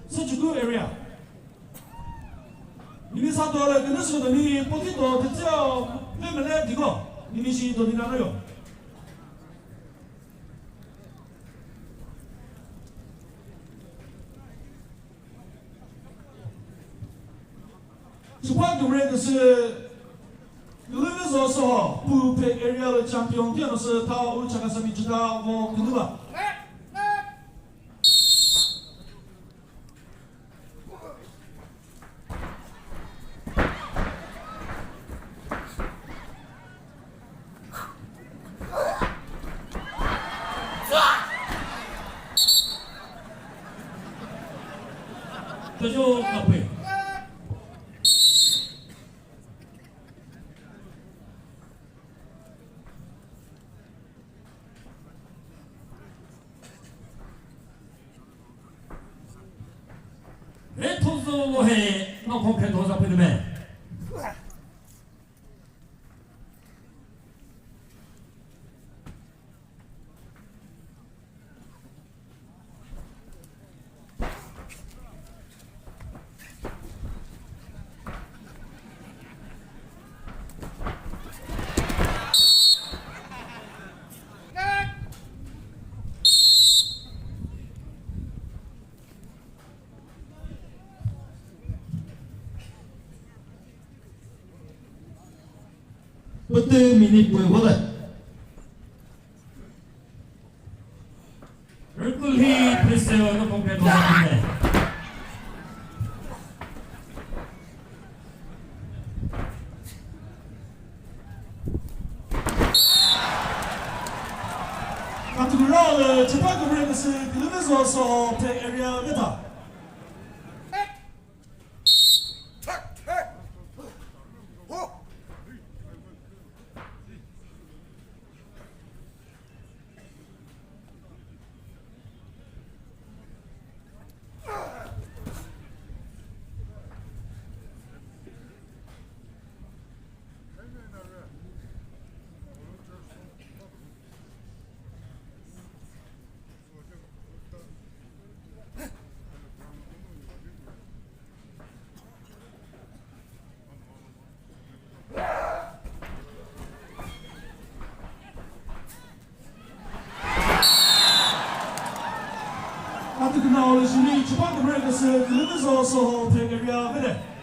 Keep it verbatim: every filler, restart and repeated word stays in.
Sejuku area. Nini sa to le kene sü do ni poti to te tseo pe mele diko. Nini shi to ni na yo. Chipha kümre küsü Lüvüzo Soho, Puphe area lü champion tiyo sü tha u Chakhesangmi chita vo künuba. Tajo kape. Re thozo lo he, no kho khe thoza phe me. Pütü minute pü vole. Rükülhi Priscilla no pongpe no pongpe. Katugura le chepa kümre küsü kilomezo so pe area meta. Katüküna oluşumi çıpak bırakası kılımız olsa o pek area vede.